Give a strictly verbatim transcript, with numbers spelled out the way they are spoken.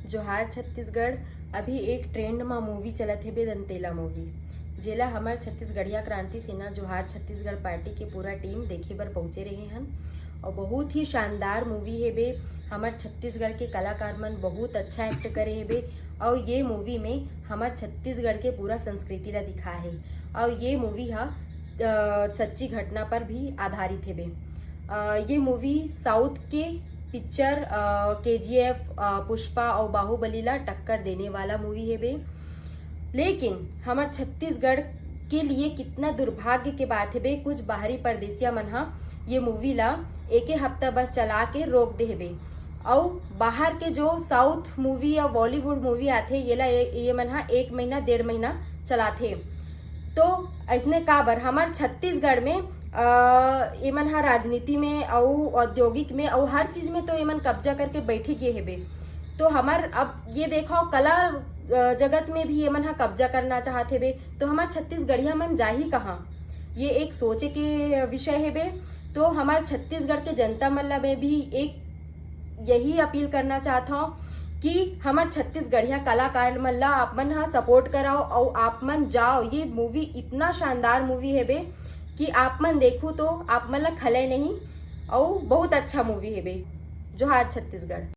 जोहार छत्तीसगढ़। अभी एक ट्रेंड मा मूवी चलत हेबे, दंतेला मूवी, जेला हमर छत्तीसगढ़िया क्रांति सेना जोहार छत्तीसगढ़ पार्टी के पूरा टीम देखे बर पहुंचे रहे हन। और बहुत ही शानदार मूवी हेबे। हमर छत्तीसगढ़ के कलाकार मन बहुत अच्छा एक्ट करे हेबे। और ये मूवी में हमर छत्तीसगढ़ के पूरा संस्कृति ला दिखा है। और ये मूवी हा अ, सच्ची घटना पर भी आधारित हेबे। अ, ये मूवी साउथ के पिक्चर केजीएफ, पुष्पा और बाहुबली ला टक्कर देने वाला मूवी हेबे। लेकिन हमर छत्तीसगढ़ के लिए कितना दुर्भाग्य के बात हेबे, कुछ बाहरी परदेसिया मन हा ये मूवी ला एके हफ्ता बस चला के रोक दे हेबे। अउ बाहर के जो साउथ मूवी या बॉलीवुड मूवी आथे, ये ला ये, ये मन हा एक महीना डेढ़ महीना चलाथे। तो ऐसने काबर हमर छत्तीसगढ़ में अ, एमन हा राजनीति में अउ औद्योगिक में अउ हर चीज में तो एमन कब्जा करके बैठी गे हेबे। तो हमर अब ये देखो, कला अ, जगत में भी एमन हा कब्जा करना चाहत हेबे, तो हमर छत्तीसगढ़िया मन जाही कहाँ? ये एक सोचे के विषय हेबे। तो हमर छत्तीसगढ़ के जनता मन ला मैं भी एक यही अपील करना चाहत हौं कि हमर छत्तीसगढ़िया कलाकार मन ला आप मन हा सपोर्ट कराओ अउ आप मन जाओ, ये मूवी इतना शानदार मूवी हेबे कि आप मन देखू तो आप मन ला खले नहीं। अउ बहुत अच्छा मूवी हेबे। जोहार छत्तीसगढ़।